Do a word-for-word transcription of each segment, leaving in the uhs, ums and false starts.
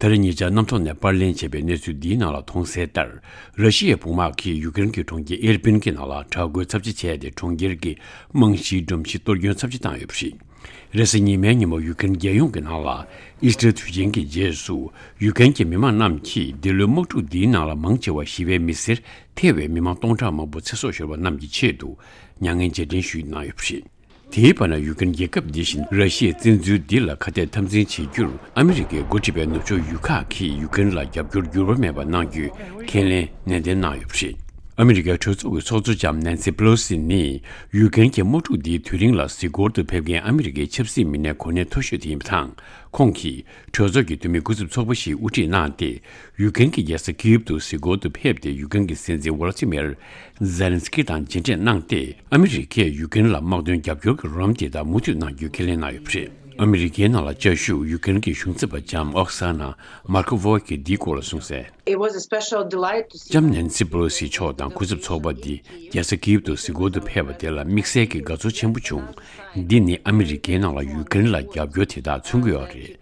ད་རེས་ཉེ་ཆར་གནམ་ཐོག་ནས་པར་ལེན་བྱས་པའི་གནས་ཚུལ་འདིའི་ནང་ལ་མཐོང་གསལ་ལྟར། ར་ཤི་ཡའི་དཔུང་དམག་གིས་ཡུ་ཀེ་རེན་གྱི་གྲོང་ཁྱེར་ཨིར་པིན་གྱི་ནང་ལ་དྲག་རྒོལ་ཚབས་ཆེ་བྱས་ཏེ། གྲོང་ཁྱེར་གྱི་རྨང་གཞིའི་སྒྲོམ་གཞི་གཏོར་སྐྱོན་ཚབས་ཆེ་བཏང་ཡོད་པ་རེད། རེས་གཟའ་ཉི་མའི་ཉིན་མོ་ཡུ་ཀེ་རེན་རྒྱལ་ཡོངས་ཀྱི་ནང་ལ་ཨི་སི་ཊར་དུས་ཆེན་གྱི་རྗེས་སུ། ཡུ་ཀེ་རེན་གྱི་མི་མང་རྣམས་ཀྱིས་འདི་ལོའི་དམག་འཁྲུག་འདིའི་ནང་ལ་མང་ཆེ་བ་ཞི་བའི་མི་སེར་ཐེ་བའི་མི་མང་སྟོང་ཕྲག་མང་པོ་ཚེ་སྲོག་ཤོར་བ་རྣམས་ཀྱི་ཆེད་དུ་མྱ་ངན་རྗེས་དྲན་ཞུས་གནང་ཡོད་པ་རེད། དེའི་བར་ན། ཡུ་ཀེ་རེན་རྒྱལ་ཁབ་འདི་བཞིན་ར་ཤི་ཡའི་བཙན་འཛུལ་འདི་ལ་ཁ་གཏད་འཐབ་འཛིང་བྱེད་རྒྱུར་ཨ་མི་རི་ཀས་འགོ་ཁྲིད་པའི་ནུབ་ཕྱོགས་ཡུལ་ཁག་གིས་ཡུ་ཀེ་རེན་ལ་རྒྱབ་སྐྱོར་འགྱུར་བ་མེད་པ་གནང་རྒྱུའི་ཁས་ལེན་ནན་ཏན་གནང་ཡོད་པ་རེད། ཨ་མི་རི་ཀའི་གྲོས་ཚོགས་ཀྱི་ཚོགས་གཙོ་ལྕམ་ནན་སི་པེ་ལོ་སི་ནི། ཡུ་ཀེ་རེན་གྱི་དམག་འཁྲུག་འདིའི་དུས་རིང་ལ་གཟིགས་སྐོར་དུ་ཕེབས་མཁན་ཨ་མི་རི་ཀའི་ཆབ་སྲིད་མི་སྣའི་གོ་གནས་མཐོ་ཤོས་དེ་ཡིན་པ་དང་། ཁོང་གིས་གྲོས་ཚོགས་ཀྱི་འཐུས་མི་སྐུ་ཚབ་ཚོགས་པ་ཞིག་དབུ་ཁྲིད་གནང་སྟེ། ཡུ་ཀེ་རེན་གྱི་རྒྱལ་ས་ཀིབ་ཏུ་གཟིགས་སྐོར་དུ་ཕེབས་ཏེ། ཡུ་ཀེ་རེན་གྱི་སྲིད་འཛིན་ཝོ་ལ་ཏི་མིར་ཛེ་ལན་སི་ཀི་དང་མཇལ་འཕྲད་གནང་སྟེ། ཨ་མི་རི་ཀས་ཡུ་ཀེ་རེན་ལ་དམག་དོན་རྒྱབ་སྐྱོར་གྱི་རོགས་རམ་དེ་དག་མུ་མཐུད་གནང་རྒྱུའི་ཁས་ལེན་གནང་ཡོད་པ་རེད། ཨ་མི་རི་ཀའི་ནང་ལ་བཅའ་བཞུགས་ཡུ་ཀེ་རེན་གྱི་གཞུང་ཚབ་པ་ལྕམ་ཨོག་ས་ན་མར་ཁོ་ཝོ་གིས་འདིའི་སྐོར་ལ་གསུངས་གསལ། It was a special delight to see ལྕམ་ནན་སི་པེ་ལོ་སི་མཆོག་དང་སྐུ་ཚབ་ཚོགས་པ་འདི་རྒྱལ་ས་ཀིབ་ཏུ་གཟིགས་སྐོར་དུ་ཕེབས་པ་དེ་ལ་དམིགས་བསལ་གྱི་དགའ་ཚོར་ཆེན་པོ་བྱུང་། འདི་ནི་ཨ་མི་རི་ཀའི་ནང་ལ་ཡུ་ཀེ་རེན་ལ་རྒྱབ་སྐྱོར་དེ་དག་མཚོན་གྱི་ཡོད་རེད།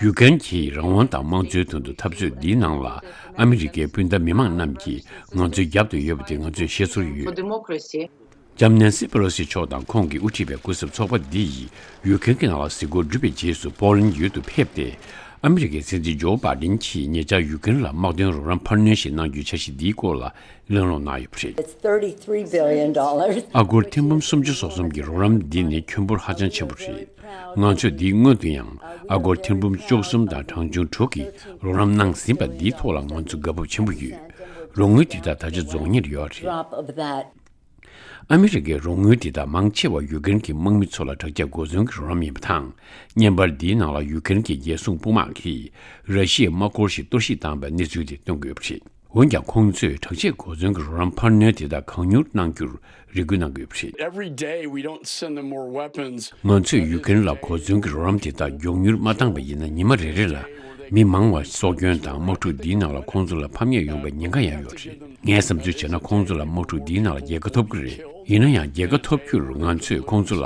ཡུ་ཀེ་རེན་གྱིས་རང་དབང་དང་དམངས་གཙོའི་དོན་དུ་འཐབ་རྩོད་འདིའི་ནང་ལ་ཨ་མི་རི་ཀའི་སྤུན་ཟླ་མི་མང་རྣམས་ཀྱིས་ང་ཚོའི་རྒྱབ་ཏུ་ཡོད་པ་དེ་ང་ཚོས་ཤེས་ཚོར་ཡོད། For democracy. ལྕམ་ནན་སི་པེ་ལོ་སི་མཆོག་དང་ཁོང་གིས་དབུ་ཁྲིད་པའི་སྐུ་ཚབ་ཚོགས་པ་འདི་ཡིས་ཡུ་ཀེ་རེན་གྱི་ནང་ལ་གཟིགས་སྐོར་བསྒྲུབས་པའི་རྗེས་སུ་པོ་ལན་ཡུལ་དུ་ཕེབས་ཏེ། ཨ་མི་རི་ཀའི་སྲིད་འཛིན་ཇོ་བྷའི་ཌེན་གྱིས་ཉེ་ཆར་ཡུ་ཀེ་རེན་ལ་དམག་དོན་རོགས་རམ་འཕར་སྣོན་ཞིག་གནང་རྒྱུའི་འཆར་གཞི་འདིའི་སྐོར་ལ་གླེང་སློང་གནང་ཡོད་པ་རེད། It's thirty-three billion dollars. ཨ་སྒོར་ཐེར་འབུམ་སུམ་ཅུ་སོ་གསུམ་གྱི་རོགས་རམ་འདི་ནི་ཁྱོན་འབོར་ཧ་ཅང་ཆེན་པོ་རེད། ང་ཚོས་འདིའི་སྔོན་དུ་ཡང་ཨ་སྒོར་ཐེར་འབུམ་བཅུ་གསུམ་དང་གྲངས་ཆུང་དྲུག་གི་རོགས་རམ་གནང་ཟིན་པ་འདིའི་ཐོག་ལ་ང་ཚོ་དགའ་སྤོབས་ཆེན་པོ་ཡོད། རོགས་དངུལ་འདི་དག་ད་ཆ་རྫོགས་ཉེར་ཡོད་རེད། Drop of that. ཨ་མི་རི་ཀའི་རོགས་དངུལ་འདི་དག་མང་ཆེ་བ་ཡུ་ཀེ་རེན་གྱི་དམག་མི་ཚོ་ལ་དྲག་སྐྱེད་གོ་མཚོན་གྱི་རོགས་རམ་ཡིན་པ་དང་། བརྙན་པར་འདིའི་ནང་ལ་ཡུ་ཀེ་རེན་གྱི་རྒྱལ་སྲུང་དཔུང་དམག་གིས་ར་ཤི་ཡའི་དམག་སྐོར་ཞིག་གཏོར་བཤིག་བཏང་བའི་གནས་ཚུལ་དེ་སྟོན་གྱི་ཡོད་པ་རེད། འོན་ཀྱང་། ཁོང་ཚོས་དྲག་སྐྱེད་གོ་མཚོན་གྱི་རོགས་རམ་འཕར་སྣོན་དེ་དག་གང་མྱུར་གནང་རྒྱུར་རེ་སྐུལ་གནང་གི་ཡོད་པ་རེད། Every day we don't send them more weapons. ང་ཚོས་ཡུ་ཀེ་རེན་ལ་གོ་མཚོན་གྱི་རོགས་རམ་དེ་དག་མགྱོགས་མྱུར་མ་བཏང་བ་ཡིན་ན། ཉི་མ་རེ་རེ་ལ་མི་མང་བ་སྲོག་སྐྱོན་དང་། དམག་འཁྲུག་འདིའི་ནང་ལ་ཁོང་ཚོ་ལ་ཕམ་ཉེས་ཡོང་བའི་ཉེན་ཁ་ཡང་ཡོད་རེད། ངས་བསམ་ཚུལ་བྱས་ན། ཁོང་ཚོ་ལ་དམག་འཁྲུག་འདིའི་ནང་ལ་རྒྱལ་ཁ་ཐོབ་ཀྱི་རེད། ཡིན་ན་ཡང་། རྒྱལ་ཁ་ཐོབ་རྒྱུར་ང་ཚོས་ཁོང་ཚོ་ལ་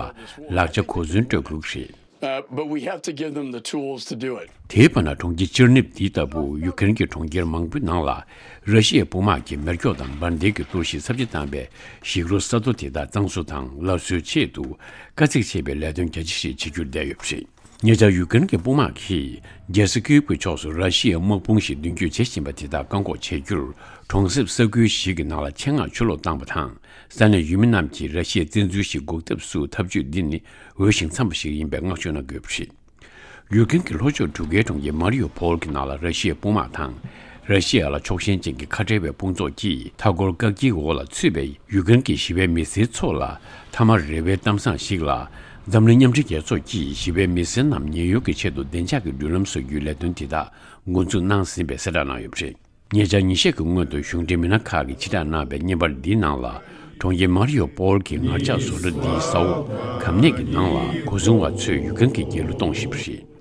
ལག་ཆ་གོ་མཚོན་སྤྲོད་དགོས་ཀྱི་རེད། Uh, but we have to give them the tools to do it. དེའི་བར་ན། གྲོང་ཁྱེར་ཅར་ནིབ་འདི་ལྟ་བུ་ཡུ་ཀེ་རེན་གྱི་གྲོང་ཁྱེར་མང་པོའི་ནང་ལ། ར་ཤི་ཡའི་དཔུང་དམག་གིས་མེ་སྒྱོགས་དང་འབར་མདེལ་གྱི་གཏོར་བཤིག་ཚབས་ཆེ་བཏང་བའི་ཞིག་རོ་ས་རྡོ་དེ་དག་གཙང་བཟོ་དང་སླར་གསོའི་ཆེད་དུ། དཀའ་ཚེགས་ཆེ་བའི་ལས་དོན་རྒྱ་ཆེ་ཞིག་བྱེད་རྒྱུར་བསྡད་ཡོད་པ་རེད། ཉེ་ཆར་ཡུ་ཀེ་རེན་གྱི་དཔུང་དམག་གིས་རྒྱལ་ས་ཀིབ་ཀྱི་ཕྱོགས་སུ་ར་ཤི་ཡའི་དམག་དཔུང་ཞིག་མདུན་སྐྱོད་བྱེད་བཞིན་པ་དེ་དག་བཀག་འགོག་བྱེད་རྒྱུར། གྲོང་གསེབ་ས་ཁུལ་ཞིག་གི་ནང་ལ་ཆེད་མངགས་ཆུ་ལོག་བཏང་བ་དང་། ས་གནས་ཡུལ་མི་རྣམས་ཀྱིས་ར་ཤི་ཡའི་བཙན་འཛུལ་ཞིག་འགོག་ཐབས་སུ་འཐབ་ཇུས་འདི་ནི་འོས་ཤིང་འཚམ་པ་ཞིག་ཡིན་པའི་བསྔགས་བརྗོད་གནང་གི་ཡོད་པ་རེད། ཡུ་ཀེ་རེན་གྱི་ལྷོ་ཕྱོགས་གྲུ་ཁའི་གྲོང་ཁྱེར་མ་རི་ཡུ་ཕོལ་གྱི་ནང་ལ་ར་ཤི་ཡའི་དཔུང་དམག་དང་། ར་ཤི་ཡ་ལ་ཕྱོགས་ཞེན་ཅན་གྱི་ཁ་བྲལ་བའི་དཔུང་ཚོགས་ཀྱིས་མཐའ་འཁོར་བཀག་སྐྱིལ་འོག་ལ་ཚུད་པའི་ཡུ་ཀེ་རེན་གྱི་ཞི་བའི་མི་སེར་ཚོ་ལ། མཐའ་མར་རེ་བའི་གཏམ་བཟང་ཞིག་ལ། འཛམ་གླིང་མཉམ་འབྲེལ་རྒྱལ་ཚོགས་ཀྱིས་ཞི་བའི་མི་སེར་རྣམས་ཉེན་གཡོལ་གྱི་ཆེད་དུ་བདེ་འཇགས་ཀྱི་མདུན་ལམ་བཟོ་རྒྱུའི་ལས་དོན་དེ་དག་འགོ་འཛུགས་གནང་ཟིན་པའི་གསལ་བསྒྲགས་གནང་ཡོད་པ་རེད། ཉེ་ཆར་ཉིན་ཤས་ཀྱི་སྔོན་དུ་གཞུང་འབྲེལ་མི་སྣ་ཁག་གིས་ཕྱིར་བསྒྲགས་གནང་བའི་བརྙན་པར་འདིའི་ནང་ལ། གྲོང་ཁྱེར་མ་རི་ཡུ་པོལ་གྱི་ངར་ལྕགས་བཟོ་གྲྭ་འདིའི་ས་འོག་གམ་ནད་ཀྱི་ནང་ལ་གོ་སྲུང་བ་ཚོས་ཡུ་ཀེ་རེན་གྱི་རྒྱལ་གླུ་གཏོང་བཞིན་པ་རེད།